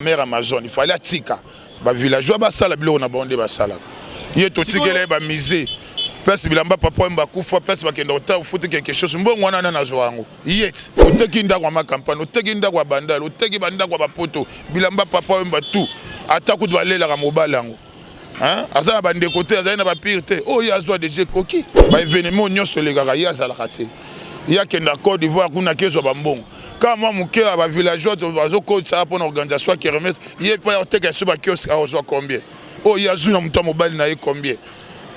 Mère Amazon, il fallait atika ba villageois basala biloko na bango nde basalaka. Ye totikela ye ba musée place bilamba papa oyo bakufa place bakenda kotala ofuti quelque chose mbongo wana nani azwa yango ye ti oteki ndako ya makampane oteki ndako ya bandal oteki bandako ya bapoto bilamba papa oyo tout ata kutu balelaka mobali yango Hein? Aza na bandeko te, azali na ba pire te. Oyo ye azwa deja ekoki. Ba evenement nyonso elekaka ye azalaka te. Ye akenda Côte d'Ivoire kuna akezwa ba mbongo. Kaka mwa moke ya ba villageois bazokotisa mpo na organisation ya kermesse, ye mpe akoteka lisusu ba kiosque akozwa combien? Oyo ye azwi na moto ya mobali na ye combien?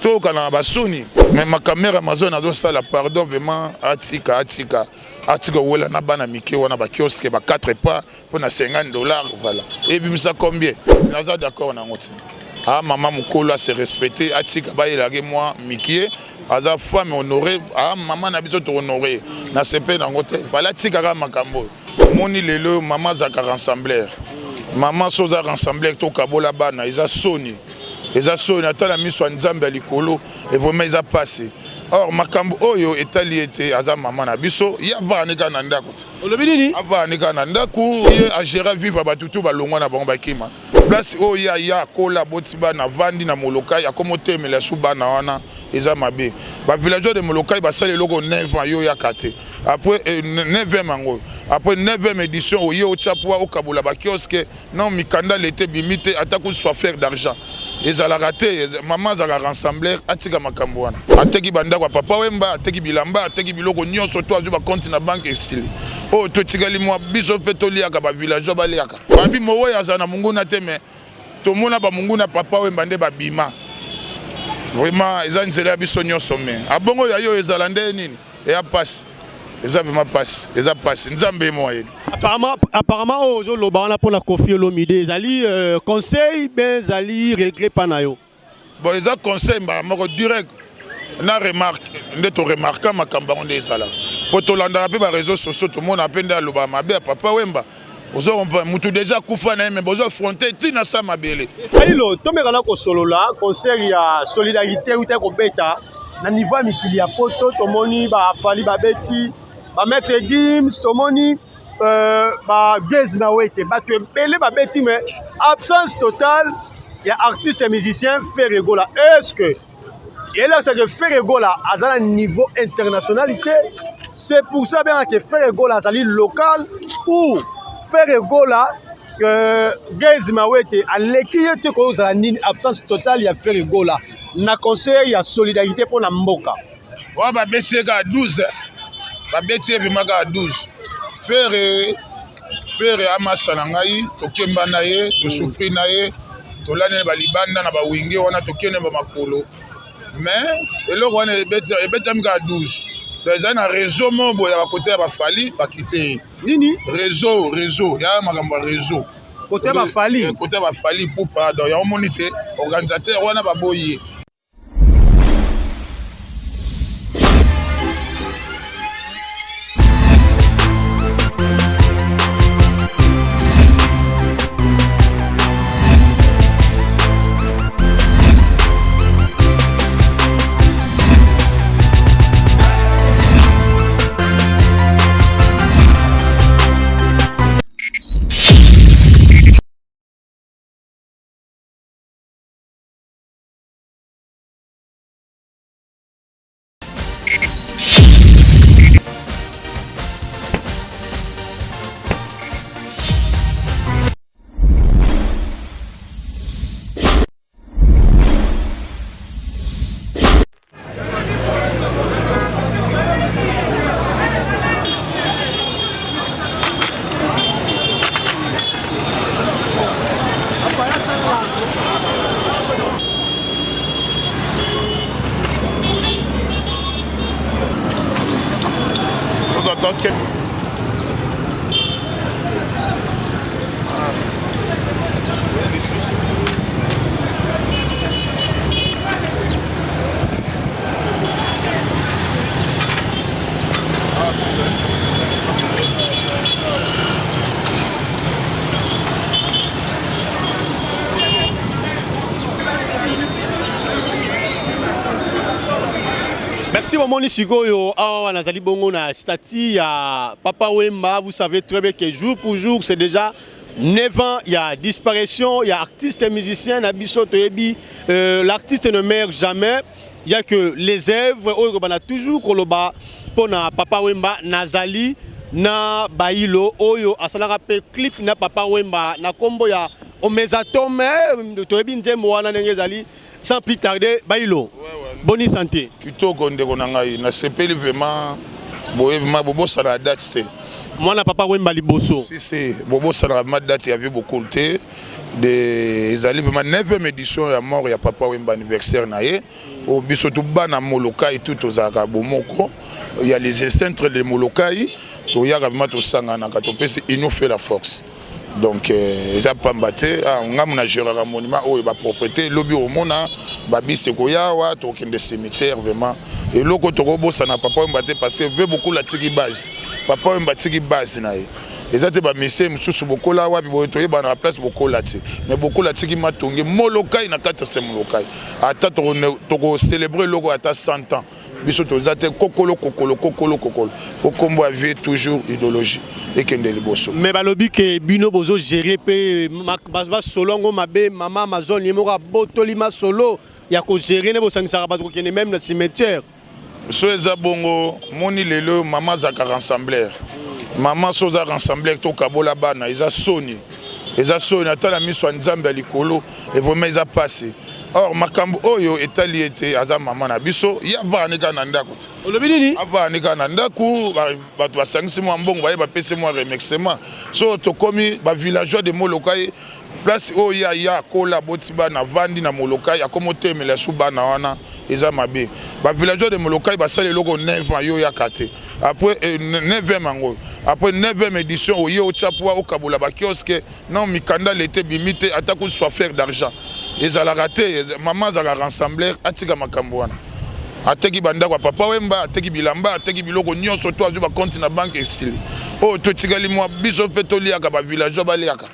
Toyokana na basoni. Mais makambo mère Amazon azosala pardon vraiment atika atika atika kowela na bana mike wana ba kiosque ba 4 pas mpo na 50 dollars, voilà, ebimisa combien? Naza d'accord nango te. Ah, mama mokolo ase respecte, atika bayelaki mwa mikie, aza femme honoré. Ah, mama na biso tohonore na sepe nango te. Fale atika kaka makambo oyo. Omoni lelo mama azalaka rassembleur. Mama so oza rassembleur, tokabola bana, eza soni, eza soni ata na miso ya Nzambe ya likolo. Vraiment eza pasi. Or makambo oyo etali ete aza mama na biso, ye avanda kaka na ndako te. Olobi nini? Avanda kaka na ndako, ye agéra vivre bato tu balongwa na bango bakima place oyo ye aya akola aboti bana avandi na Molokai, akoma otemela su bana wana, eza mabe. Bavillageois de Molokai basala eloko 9 ans, yo oyaka te. Après 9e yango, après 9e édition, oye otya po okabola bakiosque. Non, mikanda lete ebimi te, ata kozwa faire d'argent ezalaka te. Mama azalaka rassembleur, atika makambo wana. Ateki bandako ya Papa Wemba, ateki bilamba, ateki biloko nyonso to azwi bacompte na banque esili. Oyo totikali mwa biso mpe toliaka, bavillageois baliaka. Babi mowoyo azala na monguna te, mais tomona bamonguna Papa Wemba nde babima. Vraiment eza nzela ya biso nyonso, mais abongo ya yo ezala nde nini? Eya pasi, eza vraiment pasi, eza pasi. Nzambe ye mo ayebi. Apparemment oyo ozoloba wana mpona Kofi Olomide ezali conseil be ezali regret mpa na yo? Bon, eza conseil mbala moko direct na remarque nde toremarka makambo yango nde ezalaka, po tolandaka mpe baréseau sociaux, tomona mpe nde alobaka mabe ya Papa Wemba. Ozo comprendre, mutu déjà akufa na ye, mais bozo affronte ntina sa mabele. Ailo tomekana kosolola concert ya solidarité euta kobeta na niveau ya mikili ya poto. Tomoni baFally babeti, baMaître Gims, tomoni baGaz Mawete, bato ebele babeti, mais absence totale ya artiste musicien Ferre Gola. Est ce que elakisaka Ferre Gola aza na niveau international te? C'est pour ça abengaka Ferre Gola azali local ou Ferre Gola, Gaz Mawete aleki ye te? Kozala nini absence totale ya Ferre Gola na concert ya solidarité mpo na mboka? Wana babeti ye kaka 12, babeti ye vraiment kaka 12. Ferre, Ferre amasa na ngai, tokemba na ye, tosouffrir na ye, tolani na balibanda na bawinge wana, tokende bamakolo, mais eloko wana ebetami kaka 12. Donc ezali na réseau moko boye ya bakote ya baFally bakite ye. Nini? Réseau ya makambo ya réseau. Kote ya baFally. Kote ya baFally pupa. Donc yango moni te, organisateur wana baboyi ye. Attends. Merci. Bomoni sikoyo awa nazali bongo na statue ya Papa Wemba. Vous savez très bien que jour pour jour, c'est déjà 9 ans ya disparition ya artiste musicien na biso. Toyebi, l'artiste ne meurt jamais, il y a que les œuvres oyo kobanda toujours koloba mpona Papa Wemba. Nazali na Bailo oyo asalaka mpe clip na Papa Wemba na nkombo ya Omezatome. Toyebi nzembo wana ndenge ezali. Sans plus tarder, Bailo, boni santé? Kitoko, ndeko na ngai. Nasepeli vraiment boye, vraiment bobosana date te. Mwana Papa Wemba liboso. Si si, bobosanaka vraiment date ya vieux Bokul te. De ezali vraiment 9e édition ya mort ya Papa Wemba, anniversaire na ye oyo biso to bana Molokai tu tozalaka bomoko ya les instincts de Molokai. Toyaka vraiment, tosanganaka, topesi union fait la force. Donc eza pamba te. Ngambo na géraka monument oyo, bapropriété elobi omona babisi ekoya awa, tokokende cimetière. Vraiment eloko tokobosana Papa Wemba te, parce que vieux Bokul atiki base. Papa Wemba atiki base na ye. Eza te bamisie mosusu bokola wapi boye, toyebana na place bokola te, mais Bokola atiki matonge Molokai na kati ya se Molokai. Ata tokocélébrer eloko ata 100 ans, biso toza te kokolo kokolo kokolo kokolo po kombo ya vieux toujours, idéologie ekende liboso. Mais balobi ke bino bozogérer mpe basolo yango mabe. Mama Amazone ye moko abotoli masolo ya kogérer nde bosangisaka bato kokende même na cimetière. So eza bongo, moni lelo mama azalaka rassembleur. Mama so oza rassembleur, tokabola bana, eza soni, eza soni ata na miso ya Nzambe ya likolo. Vraiment eza pasi. Or makambo oyo etali ete aza mama na biso, ye avanda kaka na ndako te. Olobi nini? Avanda kaka na ndako, bato basangisi mwa mbongo, baye bapesi mwa remerciement. So tokomi bavillageois de Molokai, place oyo ye aya akola, aboti bana, avandi na Molokai, akomi otemela su bana wana, eza mabe. Bavillageois de Molokai basala eloko 9 ans, yo oyaka te. Après 9e yango, après 9e édition, oye otya poa, okabola bakiosque. Non, mikanda lete bimi te. Ata kusu affaire d'argent ezalaka te. Mama azalaka rassembleur, atika makambo wana. Ateki bandako ya Papa Wemba, ateki bilamba, ateki biloko nyonso to azwi bacompte na banque, esili. Oyo totikali mwa biso mpe toliaka, bavillageois baliaka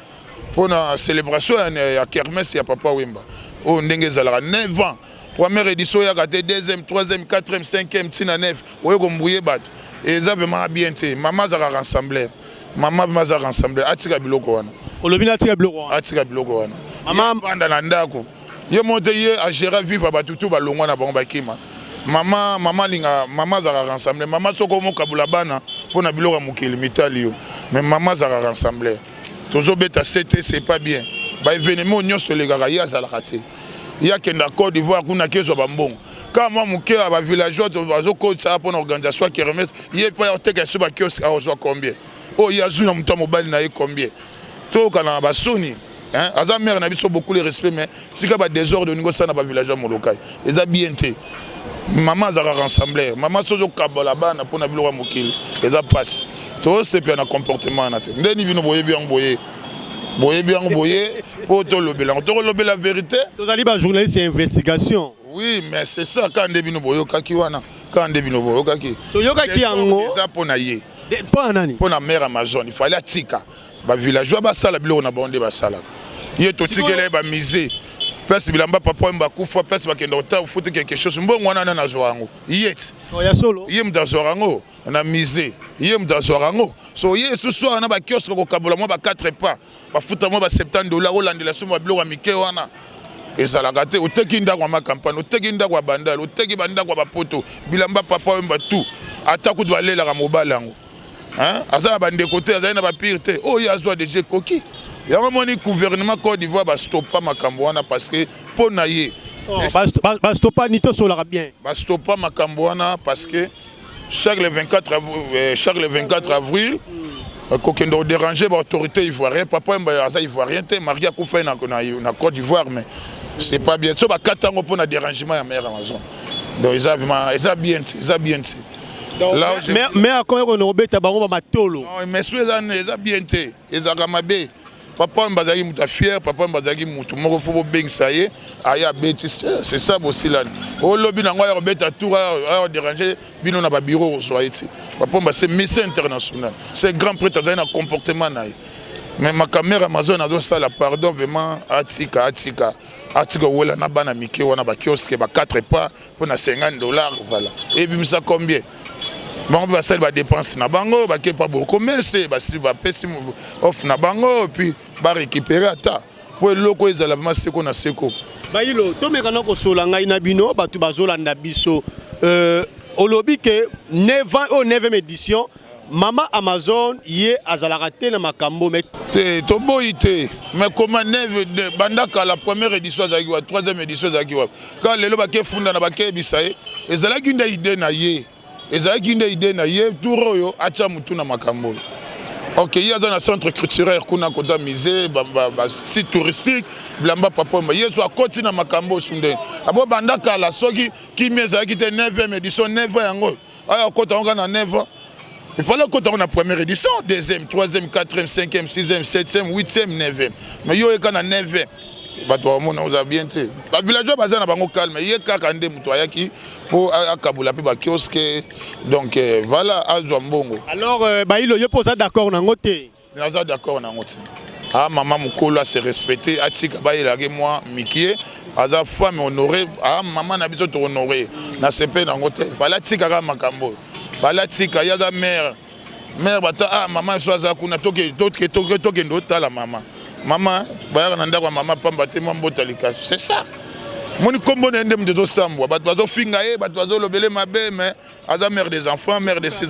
mpona célébration ya kermesse ya Papa Wemba oyo ndenge ezalaka. 9 ans, première édition oyaka te, deuxième, troisième, quatrième, cinquième, ntina 9 oyo kombuye bato, eza vraiment bien te. Mama azalaka rassembleur, mama vraiment aza rassembleur, atika biloko wana. Olobi na atika biloko wana? Atika biloko wana. Mama vanda na ndako ye mo te, ye agéra vivre bato tu balongwa na bango, bakima. Mama, mama alinga, mama azalaka rassembleur. Mama soki omokabola bana mpona biloko ya mokili mitali yo, mais mama azalaka rassembleur. Tozobeta se te, c'est pas bien. Baévénement nyonso elekaka, ye azalaka te. Ye akenda Côte d'Ivoire kuna, akezwa bambongo kaka mwa moke ya bavillageois bazokotisa mpona organisation ya kermesse. Ye mpe oteka so bakiosque, akozwa combien? Oyo ye azwi na moto ya mobali na ye combien? Toyokana na basoni. Aza mare na biso, beaucoup de respect, mais tika badésordre oningi osala na bavillageois Molokai, eza bien te. Mama azalaka rassembleur. Mama so ozokabola bana mpona biloko ya mokili, eza mpasi. Tozosepela na comportement wana te. Ndeni bino boyebi yango boye, boyebi yango boye mpo tolobela yango, tokolobela vérité. Tozali bajournaliste ya investigation. Oui, mais c'est ça kaka nde bino boyokaki wana, kaka nde bino boyokaki. Toyokaki yango. Eza mpo na ye. Mpo na nani? Mpo na mare Amazone. Il fallait atika bavillageois basala biloko na bango nde basalaka. Ye totikela ye bamusée, place bilamba Papa Wemba akufa, place bakenda kota ofuti quelque chose. Mbongo wana nani azwa yango? Ye ti. Ya solo. Ye moto azwaka yango na musée, ye moto azwaka yango. So ye susu wana na bakiosque kokabola mwa ba 4 pas, bafuta mwa ba 70 dollar, olandela so babiloko ya mike wana, ezalaka te. Oteki ndako ya Makampagne, oteki ndako ya Bandale, oteki bandako ya bapoto, bilamba Papa Wemba tout. Ata kutu balelaka mobali yango, aza na bandeko te, azali na bapire te. Oyo azwa deja ekoki yango. Moni gouvernement Côte d'Ivoire bastopa makambo wana parce que mpo na ye. Bastopa ni tosolaka bien. Bastopa makambo wana parce que chaque le 24, chaque le 24 avril kokende kodéranger baautorité ivoirien. Papa Wemba aza ivoirien te, marié, akufa na Côte d'Ivoire, mais c'est pas bien. So bakata yango mpo na dérangement ya mare Amazone. Donc eza vraiment, eza bien te, eza bien te. Mais akomi kona kobeta bango bamatolo. Mais so eza bien te, ezalaka mabe. Papa Wemba azalaki moto afier. Papa Wemba azalaki motu moko fo bobengisa ye, aye abeti, c'est ça. Bosilani olobi nango, aya kobeta tour, aya kodéranger bino na babureau, kozwa ye te. Papa Wemba, c'est mission international, c'est grand prêtre, azali na comportement na ye. Mais makambo mare Amazone azosala, pardon, vraiment atika, atika, atika owela na bana mike wana bakiosque ba 4 pas mpo na 50 dollars. Voilà, ebimisa combien? Bango mpe basali badepense na bango, bake pa bokomese, basi bapesi off na bango, puis barécupere ata mpo eloko ezala vraiment seko na seko. Bayilo, tomekana kosola ngai na bino bato bazolanda biso. Olobi ke 9 ans oyo, 9e édition, mama Amazon ye azalaka te na makambo, mais Te, toboyi te, mais koma 9, banda kala, première édition azalaki wapi? Troisième édition ezalaki wapi? Kaka lelo bake funda na bakeyebisa ye. Ezalaki nde idée na ye, ezalaki nde idée na ye. Tour oyo atya motu na makambo oyo. Ok, ye aza na centre culturel kuna, kota musée, basite touristique, bilamba papa Wemba. Ye so akoti na makambo oyo su ndenge abo. Banda kala, soki kimia ezalaki te, 9e édition, 9 ans yango aya akota yango kaka na 9 ans. Il fallait okota yango na première édition, deuxième, troisième, quatrième, cinquième, sixième, septième, huitième, neuvième. Mais yo oyeka na neuvième, bato bamona oza bien te. Bavillageois baza na bango calme. Ye kaka nde moto ayaki mpo akabula mpe bakiosque. Donc voilà, azwa mbongo. Alors Bayilo, yo mpo oza d'accord nango te? Naza d'accord nango te. A mama mokolo ase respecte, atika bayelaki mwa mikie. Aza femme honoré, a mama na biso, tohonore na sepe nango te. Fale atika kaka makambo oyo, fale atika. Ye aza mare, mare bata. Ah, mama so aza kuna, tokende otala mama. Mama bayaka na ndako ya mama pamba te, mwa mbota likasu, c'est ça. Moni nkombo na ye nde moto ezosambwa, bato bazofinga ye, bato bazolobele mabe, mais aza mère des enfants, mère de six,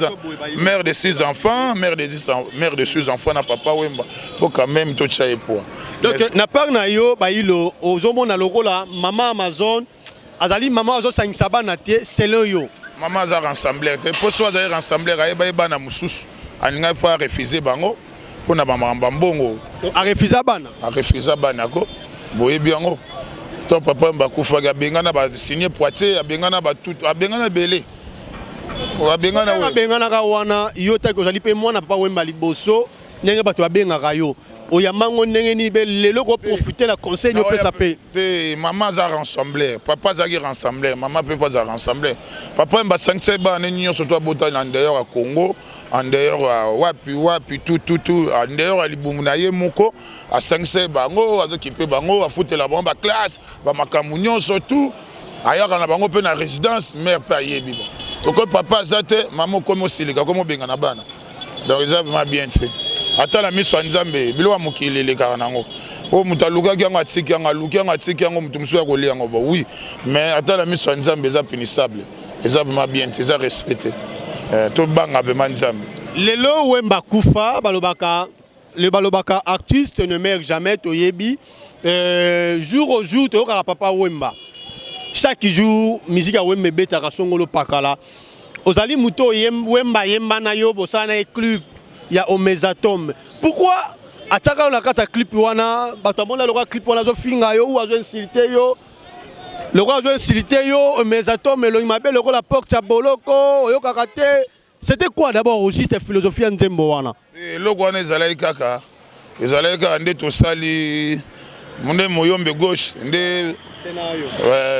mère de six enfants, mère de six enfants na papa Wemba. Faut quand même totya ye poids. Donc na part na yo, Bayilo, ozomona lokola mama Amazon azali mama azosangisa bana te, selon yo? Mama aza rassembleur te, mpo so azali rassembleur, ayeba ye bana mosusu alingaki fo arefuse bango mpona bamakambo ya mbongo. Arefusa bana? Arefusa bana ko. Boyebi yango to papa Wemba akufaki, abengana basigne poitier, abengana batutu, abengana ebele, abengana. Abenganaka wana, yo taki ozali mpe mwana papa Wemba liboso, ndenge bato babengaka yo, oyambango ndenge nini? Mpe lelo koprofite na conseil nini opesa mpe? Te, mama aza rassembleur. Papa azalaki rassembleur, mama mpe aza rassembleur. Papa Wemba asangisa bana nyonso to abota na dehors ya Congo, en dehors ya wapi wapi, tututu, en dehors ya libumu na ye moko. Asangisa ye bango, azokipe bango, afutela bango baclasse, bamakambo nyonso tu, ayaka na bango mpe na résidence mare mpe ayebi. Bon, tokoki papa aza te, mama okomi osilika, okomi obenga na bana. Donc eza vraiment bien te. Ata na miso ya Nzambe, biloko ya mokili elekaka nango. Oyo moto alukaki yango, atiki yango, aluki yango, atiki yango, moto mosusu ya kolia yango. Bon, oui, mais ata na miso ya Nzambe eza punissable. Eza vraiment bien te, eza respect te. Tobanga vraiment Nzambe. Lelo Wemba kufa, balobaka le balobaka artiste ne meurt jamais. Toyebi jour au jour toyokaka papa Wemba, chaque jour musique ya Wemba ebetaka songolo pakala. Ozali moto Wemba yemba na yo, bosala na ye clip ya Omezatom. Pourquoi atiaka yo na kati ya clip wana? Bato amona lokola clip wana azofinga yo ou azoinsulte yo, lokola azoinsulte yo, Omezatom elongi mabe lokola porte ya boloko, oyokaka te. C'était quoi d'abord au juste philosophie ya nzembo wana? Eloko wana ezalaki kaka nde tosali nde moyombe gauche nde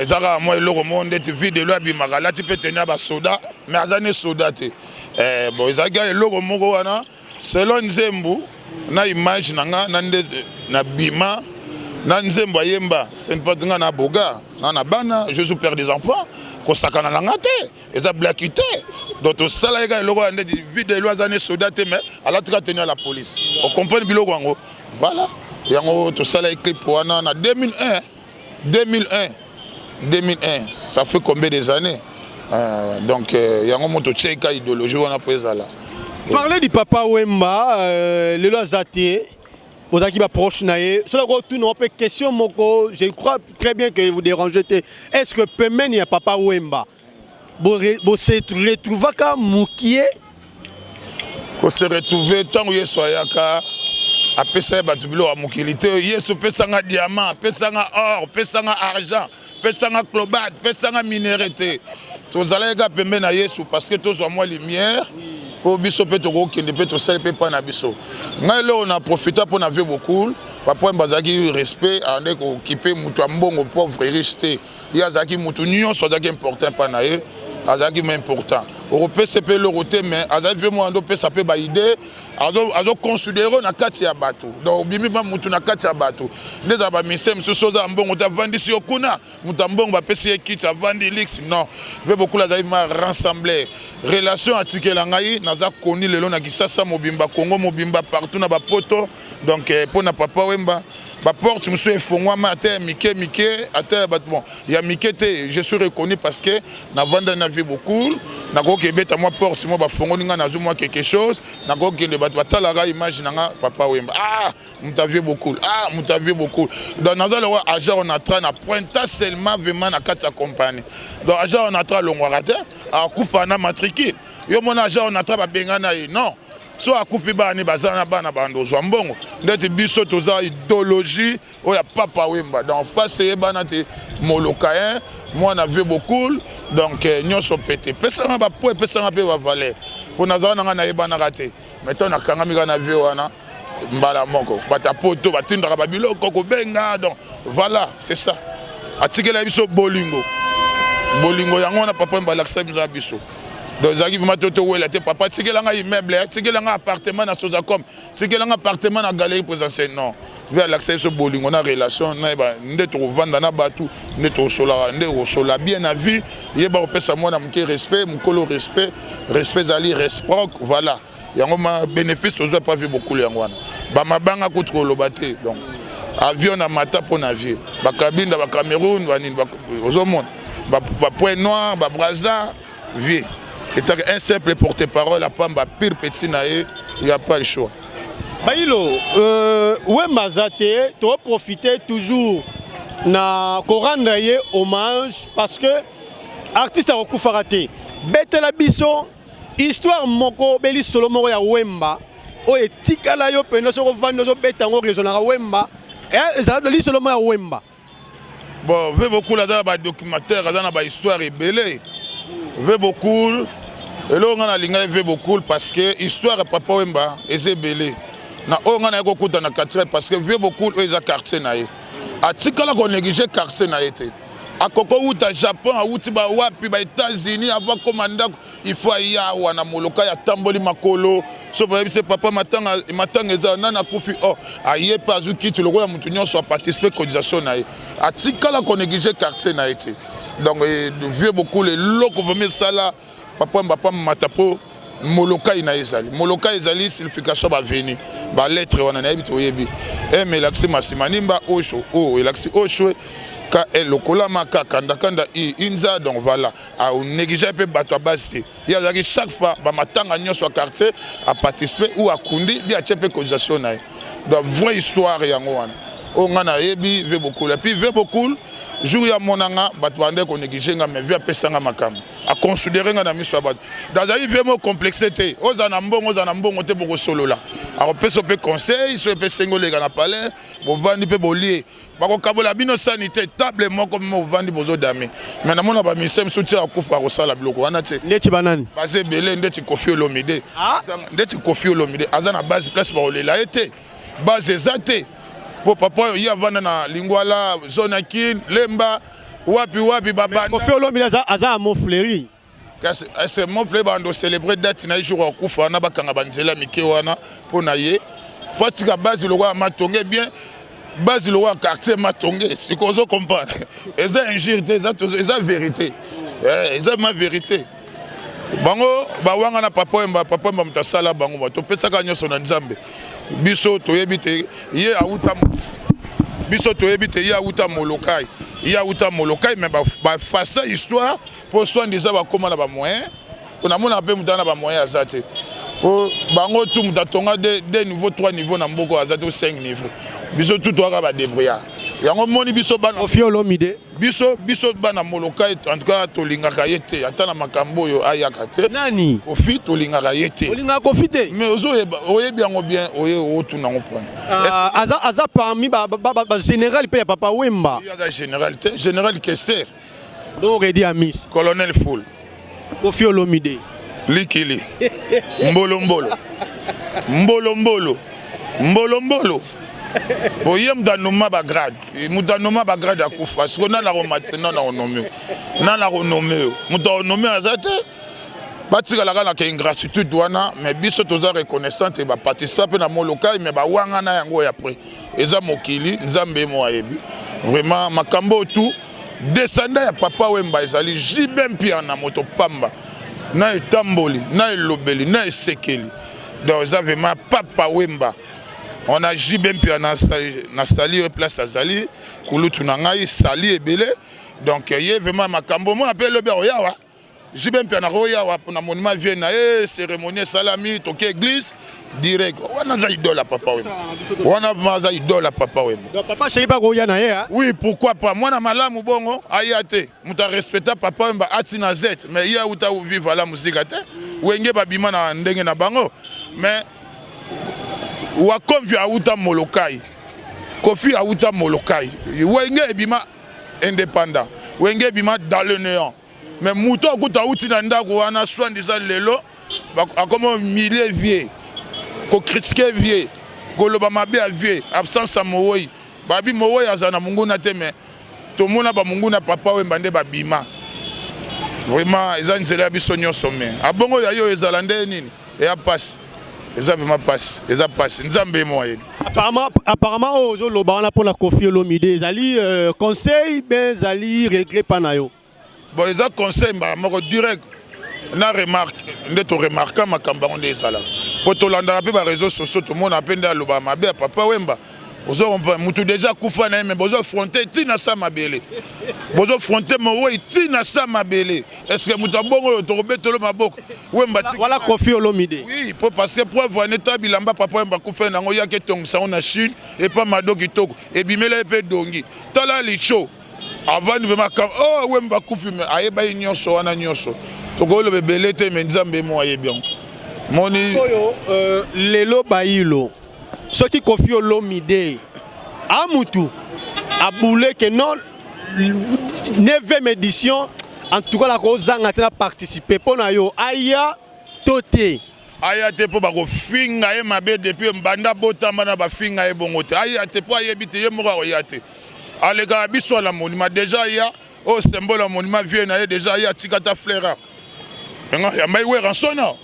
eza kaka mwa eloko moko ndeti videlo abimaka, alati mpe tenue ya basoda, mais aza ne soda te. Bon, ezalaki kaka eloko moko wana selon nzembo na image na nga na nde na bima na nzembo ayemba. Nga na boga na bana, je suis père des enfants, kosakana na nga te, eza blaki te. Donc tosalaki kaka eloko ya ndeti videlo aza ne soda te, mais alati kaka tenue ya la police. Ocomprendre biloko yango? Voilà, yango tosalaki clip wana na 2001, 2001, 2001, ça fait combien des années? Donc yango moto otiaki ka idéologie wana mpo ezala. Parler du papa Wemba, lelo aza te. Ozalaki baproche na ye. Soki otuna mpe question moko, je crois très bien que vous dérangez te, est ce que pembeni ya papa Wemba bose retrouvaka mokie? Kose retrouve, ntango Yesu ayaka, apesa ye bato biloko ya mokili te. Yesu pesanga diamant, pesanga or, pesanga argent, pesanga cobalt, pesanga minerai te. Tozalaki kaka pembeni na Yesu parce que tozwa mwa lumière mpo biso mpe tokokende mpe tosali mpe mpa na biso. Ngai eloko na profita mpo na vieux Bokul, papa Wemba azalaki respect, ande kokipe moto ya mbongo, pauvre, riche te. Ye azalaki motu nyonso azalaki important mpa na ye, azalaki ma important. Okopesa mpe eloko te, mais azali mpe mwana nde opesa mpe baidée. Azo considérer na kati ya bato. Donc obimi ma mutu na kati ya bato. Nde ezala ba ministère mosusu oza mbongo te avandisi yo kuna, moto ya mbongo bapesi ye kiti avandi luxe. Non, vieux Bokul azali ma rassembler. Relation atikela ngai naza koni lelo na Kisasa mobimba, Congo mobimba, partout na bapoto. Donc mpo na Papa Wemba, baporte mosusu efongwama ata ya mike mike, ata ya bato, bon, ya mike te. Je suis reconnu parce que navanda na vieux Bokul, nakoki ebeta mwa porte mwa bafongoli ngai, nazwi mwa quelque chose, nakokende, bato batalaka image na nga, Papa Wemba, ah, moto a vieux Bokul, ah, moto a vieux Bokul. Donc naza lokola agent Onatra na pointa seulement vraiment na kati ya compagnie. Donc agent Onatra alongwaka te, akufa na matricule. Yo mona agent Onatra babengana ye? Non. So akufi, bani baza na bana bando ozwa mbongo. Ndeti biso toza idéologie oyo ya Papa Wemba. Donc face eyebana te, Molokayen, mwana vieux Bokul. Donc nyonso pete, epesanga bapo, epesanga mpe bavaleur, mpo nazala na ngai nayebanaka te. Mais to nakangami kaka na vieux wana, mbala moko bato ya poto batindaka babiloko kobenga. Donc voilà, c'est ça. Atikela biso bolingo, bolingo yango wana Papa Wemba alakisa biso na biso. Donc ezalaki vraiment to towela te. Papa atikela ngai immeuble, atikela ngai appartement na Sozacom, tikela ngai appartement na galerie présidentielle. Non, vieux alakisa biso bolingo na relation, nayeba nde tokovanda na bato, nde tokosolaka, nde kosola bien na vie. Yeba kopesa mwana moke respect, mokolo respect. Respect ezali réciproque. Voilà, yango ma bénéfice tozwa pa vieux Bokulu. Yango wana bamabanga kutu koloba te. Donc avion na mata mpo na vieux, bakabinda, bacameroun, banini, ozomona bapoint noir, babraza. Vieux etaka un simple porte-parole apamba pire petit na ye, il y a pas le choix. Bailo Wemba aza te, toprofite toujours na korendre ye hommage parce que artiste akokufaka te. Betela biso histoire moko, be lisolo moko ya Wemba oyo etikala yo mpenza. Soki ovandi ozobeta yango, raisonnaka Wemba, ezala lisolo moko ya Wemba. Bon, vieux Bokul aza na badocumentaire, aza na bahistoire ebele. Vieux Bokul, eloko ngai nalingai vieux Bokul parce que histoire ya Papa Wemba eza ebele na oyo ngai naye kokuta na quartier, parce que vieux Bokul, oyo eza quartier na ye, atikala konéglige quartier na ye te. Akoko wuta Japon, awuti bawapi, ba États-Unis, avant koma ndako, il faut aya awa na Molokai, atamboli makolo. So bayebi se papa matanga, matanga eza nani akufi, o oh, aye mpe azwi kiti lokola motu nyonso, aparticipe cotisation na ye. Atikala konéglige quartier na ye te. Donc vieux Bokul, eloko vraiment esala Papa Papa mata mpo Molokai na ye ezali Molokai, ezali signification baveni balettre wana nayebi te. Oyebi M elakisi Masimanimba, osho o elakisi oshwe, ka lokolama ka kandakanda i inza. Donc voilà, anéglige mpe bato ya basi te. Ye azalaki chaque fois bamatanga nyonso ya quartier, aparticipe ou akundi bi atie mpe cotisation na ye. Donc vraie histoire yango wana oyo ngai nayebi vieux Bokul. Et puis vieux Bokul, jour ya monanga bato bande konéglige nga, mais vieux apesanga makambo, aconsidere nga na miso ya bato. Donc azali vieux mo complexe te. Ozala na mbongo, ozala na mbongo te, bokosolola, akopesa mpe conseil. So epe sengi oleka na palais, bovandi mpe bolie, bakokabola bino sani te, table moko mo bovandi bozodame. Mais namona baministère mosusu ti akufa akosala biloko wana te. Ndeti banani? Baza ebele, ndeti Kofi Olomide. Ndeti Kofi Olomide aza na base, place bakolela ye te, base eza te, po papa oyo ye avanda na Lingwala, zone ya Kin, Lemba, wapi wapi babanda. Kofi Olomide aza ya Montfleury. Kasi ese Montfleury bando célébrer date na ye jour akufa wana, bakanga banzela mike wana mpo na ye. Fo atika base lokola Matonge bien, base lokola quartier Matonge. Sikoyo ozo comprendre, eza injure te, eza vérité, eza ma vérité. Bango bawanga na Papa Wemba. Papa Wemba moto asala bango, ba topesaka nyonso na Nzambe. Biso toyebi te ye awuta, biso toyebi te ye awuta Molokai, ye awuta Molokai, mais bafasa histoire mpo soi-disant bakóma na bamoyen. Mpo namona mpe moto aza na bamoyen aza te, po bango tu moto atonga deux niveau, trois niveau na mboka aza te, cinq niveau. Biso tu toyaka badébrouillard. Yango moni biso bana Kofi Olomide. Biso bana Molokai, en tout cas tolingaka ye te, ata na makambo oyo ayaka te. Nani? Kofi, tolingaka ye te. Olingaka Kofi te? Mais ozoyeba, oyebi yango bien, oye otuna yango mpona Aza parmi bagénéral mpe ya Papa Wemba. Ye aza général te, général Kester. Donc Redi Amis. Colonel Foul. Kofi Olomide. Likili mbolombolo mbolombolo mbolombolo, po ye moto anoma bagrade, moto anoma bagrade akufa. Siko nani akomatisa? Nani akonome yo? Nani akonome yo? Moto akonome aza te. Batikala kaka na ka ingratitude wana, mais biso toza reconnaissante. Baparticipa mpe na Molokai, mais bawangana yango oyo. Après eza mokili, Nzambe ye mo ayebi vraiment makambo oyo. Tout descendant ya Papa Wemba ezali JB Mpiana, moto pamba na etamboli, na elobeli, na esekeli. Donc eza vraiment Papa Wemba. On a JB Mpiana na sali oyo place azali kulutu na ngai, sali ebele. Donc ye vraiment makambo mona mpe elobi akoyawa. JB Mpiana akoyawa mpona monument vie na ye, cérémonie esalami, toke église direct. Wana aza idole ya Papa Wemba, wana vraiment aza idole ya Papa Wemba. Donc Papa Chéri bakoya na ye, ah? Oui, pourquoi pas? Mwana malamu bongo aya te, moto arespecta Papa Wemba ati na z, mais ye auta vivre la mosika te. Wenge babima na ndenge na bango, mais Wakomvi auta Molokai, Kofi auta Molokai. Wenge ebima indépendant, Wenge ebima dans le néant, mais moto akuta auti na ndako wana soi-disant lelo akoma milie vie, kocritiquer vie, koloba mabe ya vie, absence ya mowoi. Babi mowoi azala na monguna te, mais tomona bamonguna Papa Wemba nde babima. Vraiment eza nzela ya biso nyonso, mais abongo ya yo ezala nde nini? Eya pasi, eza vraiment pasi, eza pasi. Nzambe ye mo ayebi. Apparemment oyo ozoloba wana mpona Kofi Olomide ezali conseil be ezali regret mpa na yo? Bon, eza conseil mbala moko direct na remarque nde toremarka makambo yango nde ezalaka, po tolandaka mpe baréseaux sociaux, tomona mpe nde alobaka mabe ya Papa Wemba. Ozo comprendre, mutu déjà akufa na ye, mais bozo affronte ntina sa mabele, bozo affronte mowei ntina sa mabele. Est ce que moto abongo oyo tokobetelo maboko? Wemba. Wala Kofi Olomide. Oui, po parce que preuve wana eta bilamba Papa Wemba akufa nango, yaki etongisa yango na Chine epa Mado kitoko, ebimela ye mpe dongi. Tala licho avandi vraiment, oh, Wemba akufi, mais ayeba ye nyonso wana nyonso. Tokoloba ebele te, mais Nzambe mo ayebi yango moni. Oyo lelo bayilo soki Kofi Olomide amutu abule ke non, 9e édition en tout cas nakozanga te na participer, mpo na yo aya to te? Aya te, mpo bakofinga ye mabe. Depuis banda botamba na bafinga ye bongo te. Aya te mpo ayebi te, ye moko akoya te. Alekaka biso ala monument déjà, aya oyo symbole ya monument vie na ye déjà, aya atika ta fleur yamba ye Werrason,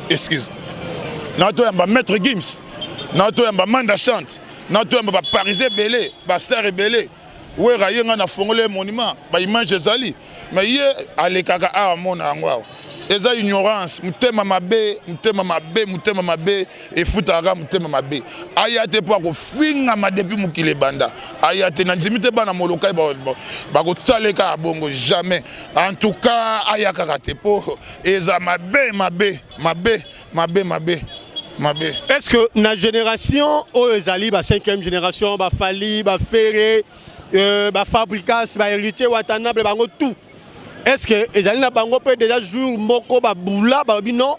excuse, na toyamba Maître Gims, na toyamba Manda Chante, na toyamba baparisien ebele, bastar ebele. Wera ye ngai nafongoli ye monument, baimage ezali, mais ye alekaka awa, mona yango awa. Eza ignorance, motema mabe, motema mabe, motema mabe efutaka kaka motema mabe. Aya te mpo akofingama depuis mokili ebanda. Aya te, na ndimi te. Bana Molokai bakotala kaka bongo, jamais. En tout cas aya kaka te, mpo eza mabe, mabe, mabe, mabe, mabe, mabe. Est ce que na génération oyo ezali ba 5e génération, baFally, baFerre, baFabregas, baHéritier Watanabe, bango tout, est ce que ezali na bango mpe déjà jour moko babula balobi non,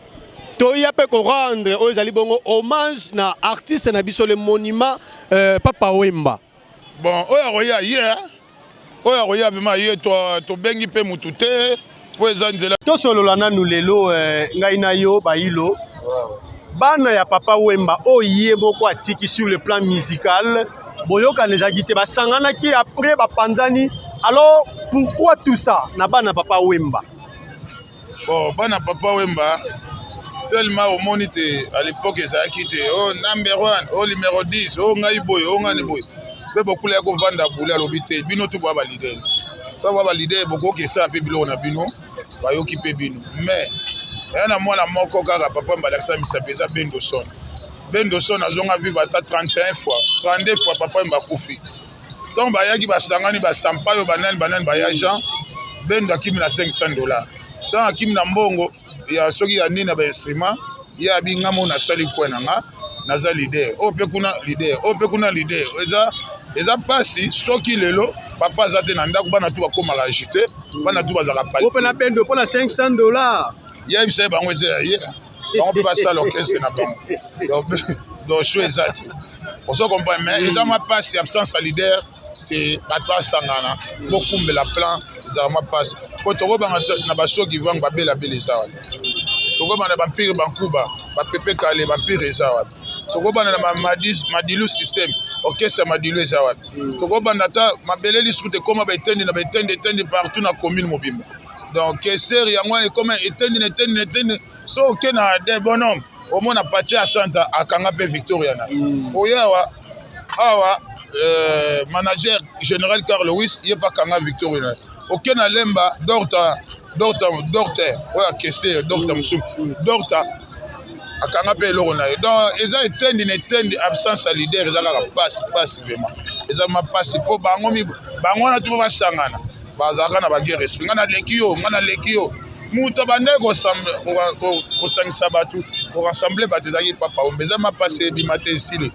toya mpe korendre oyo ezali bongo hommage na artiste na biso, le monument, Papa Wemba? Bon, oyo akoya ye, oyo akoya vraiment ye, tobengi mpe mutu te mpo eza nzela. Tosolola nanu lelo, ngai na yo bayilo, bana ya Papa Wemba oyo ye moko atiki sur le plan musical, boyokana ezalaki te, basanganaki, après bapanzani. Alors pourquoi tout ça na bana Papa Wemba? Bon, bana Papa Wemba, tellement omoni te, à l'époque ezalaki te o oh, number one, o oh, numéro 10, o oh, ngai boye, o ngai boye. Mpe bokula ya kovanda bule, alobi te, bino tu boya baleader, to boya baleader, bokoki esala mpe biloko na bino, bayoki mpe bino. Mais eya na mwana moko kaka Papa Mbalakisa misapi, eza Bendoson. Bendoson azonga vivre ata 31 fois, 32 fois. Papa Wemba akufi, donc bayaki, basangani, basampa oyo banani banani baya. Jean Bendo akimi na 500 $. Donc akimi na mbongo ya soki ya nini na bainstrument. Ye abi nga mo nasali kwe na nga, naza leader oyo mpe kuna, leader oyo mpe kuna, leader. Eza mpasi soki lelo papa aza te na ndako, bana tu bakomaka agité, bana tu bazalaka. Mpe na Bendo mpo na 500 $. Yebisa ye bango eza ya ye, bango mpe basala orchestre na bango. Donc show eza te, ozo comprendre? Mais eza mwa mpasi, absence ya leader te, bato basangana bokumbela plan, ezala mwa mpasi, po tokobanga na basoki vango babelabela eza wapi, tokobanda na bampire bankuba bapepe kale, bampire eza wapi, tokobanda na Madilu système, orchestre Madilu eza wapi, tokobanda ata mabele lisuku te, ekóma baetendi na baetendi etendi partout na commune mobimba. Donc Kester yango wana ekoma etendi na etendi na etendi. So oke na de bonhomme, omona Patie Achanta akanga mpe Victoria na oye awa awa, manager général Carl Lewis, ye mpe akanga Victoria na oke na Lemba, Dorta Dorta Dorte oyo akester Dorta mosusu, Dorta akanga mpe eloko na ye. Donc eza etendi na etendi. Absence ya leader eza kaka pasi pasi, vraiment eza ma pasi, mpo bango bango wana to mpo basangana, bazalaka na baguerre esprit: ngai naleki yo, ngai naleki yo. Moto abandaki kosangisa bato, korassembler bato, ezalaki Papa Wemba. Eza mapasi, ebima te, esili.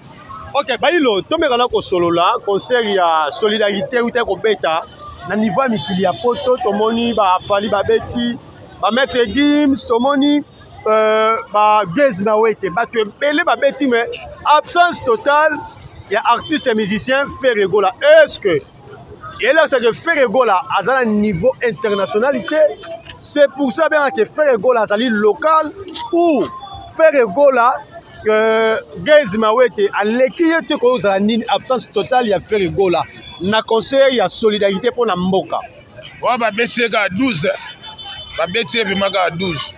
Ok, Bayilo, tomekana kosolola concert ya solidarité euta kobeta na niveau ya mikili ya Poto. Tomoni baFally babeti, baMaître Gims, tomoni baGaz Mawete, bato ebele babeti, mais absence totale ya artiste musicien Ferre Gola. Est ce que elakisaka Ferre Gola aza na niveau internationalité, c'est pour ça abengaka Ferre Gola azali local, ou Ferre Gola, Gaz Mawete aleki ye te? Kozala nini absence totale ya Ferre Gola na concert ya solidarité mpona mboka? Wana babeti ye kaka 12, babeti ye vraiment kaka 12.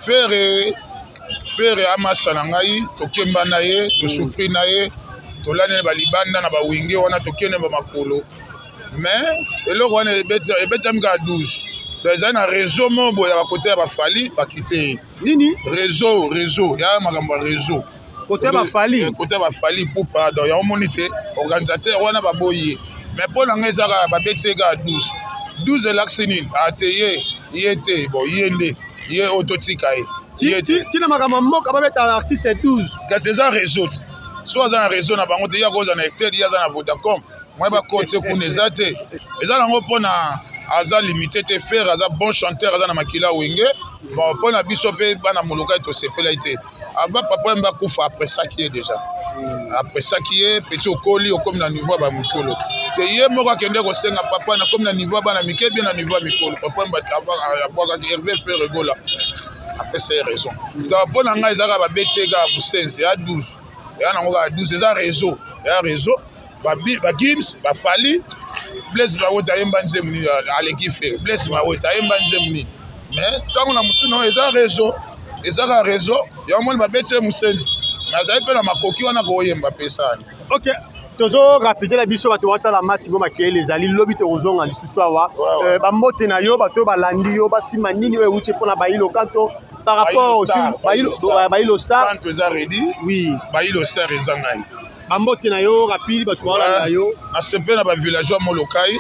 Ferre, Ferre amasa na ngai, tokemba na ye, tosouffrir na ye, tolani na balibanda na bawinge wana, tokende bamakolo, mais eloko wana ebetami kaka 12. Donc ezali na réseau moko boye ya bakote ya baFally, bakite ye. Nini? Réseau, réseau ya makambo ya réseau. Kote ya baFally. Kote ya baFally Pupa. Donc yango moni te, organisateur wana baboyi ye, mais mpo na ngai eza kaka babeti ye kaka 12. 12 elakisi nini? Ate ye ye te, bon, ye nde ye oyo totika ye. Ntina makambo ya mboka, babeta artiste 12. Kasi eza réseau te. So aza na réseau na bango te, ye akoza na Airtel, ye aza na Vodacom, moye bakote kuna eza te. Eza nango mpona aza limité te. Ferre aza bon chanteur, aza na makila Wenge. Bon, mpo na biso mpe bana Molokai, tosepelaki te. Ava Papa Wemba akufa, apresaki ye déjà, apresaki ye: petit, okoli, okomi na niveau ya bamikolo te. Ye moko akende kosenga: papa, nakomi na niveau ya bana mike, bien na niveau ya mikolo. Papa Wemba abwakaki Hervé Ferre Gola, apesa ye raison. Donc mpo na ngai eza kaka babeti ye kaka busense ya 12, eya nango kaka 12. Eza réseau, eya réseau. BaGims, baFally, Blaise Mawete ayemba nzembo nini aleki Ferre? Blaise Mawete ayemba nzembo nini? Mais ntango na motu na oyo eza réseau, eza kaka réseau yango moni babeti ye mosenzi, mais azali mpe na makoki wana koyemba mpe sani. Ok, tozo rapide na biso, bato batala match bo makeyele ezali lobi, tokozonga lisusu awa. Bambote na yo, bato oyo balandi yo, basima nini oyo ewuti mpona Bayilo Kanto par rapport aussi Bayilo Star? Kanto eza ready. Oui. Bayilo Star eza ngai. Bambote na yo rapide, bato balanda yo. Nasepe na bavillageois Molokai,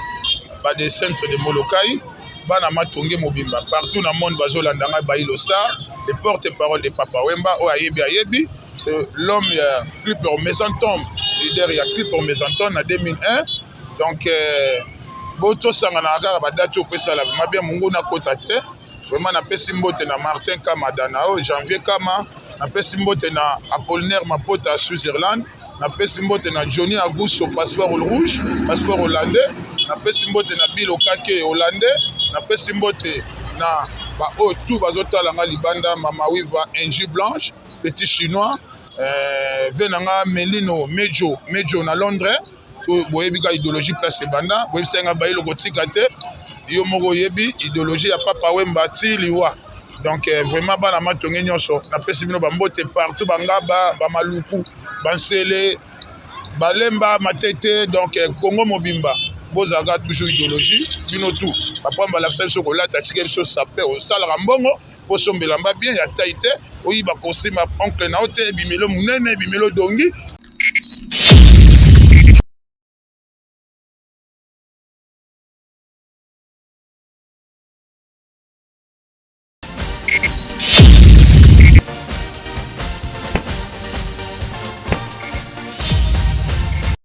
bade centre de Molokai, bana Matonge mobimba, partout na monde bazolanda ngai. Bayilo Star, le porte-parole de Papa Wemba, oyo ayebi ayebi, c'est l'homme ya clip Maison Tombe, leader ya clip Maison Tombe na 2001. Donc botosanganaka kaka badate oyo opesala vraiment bien. Mongu nakota te, vraiment napesi mbote na Martin Kamada, na oyo Janvier Kama, napesi mbote na Apollinaire Mapota ya Switzerland, napesi mbote na Johnny Augusto, passeport rouge, passeport hollandais, napesi mbote na Bilo Kake hollandais, napesi mbote na baoyo tu bazotala nga libanda, Mama Wiva, Angie Blanche, petit chinois, ve na nga Melino Mejo Mejo na Londres. Boyebi ka idéologie place ebanda, boyebisa nga Bayilo kotika te, yo moko oyebi idéologie ya Papa Wemba ti liwa. Donc vraiment bana Matonge nyonso, napesi bino bambote partout, bangaba, bamaluku, bansele, balemba, Matete, donc Congo mobimba, bozalaka toujours idéologie. Bino tu, papa balakisa biso kolata, tika biso sape, osalaka mbongo mpo osombela mba bien ya tai te, oyiba kosima oncle na yo te, ebimelo monene, ebimelo dongi.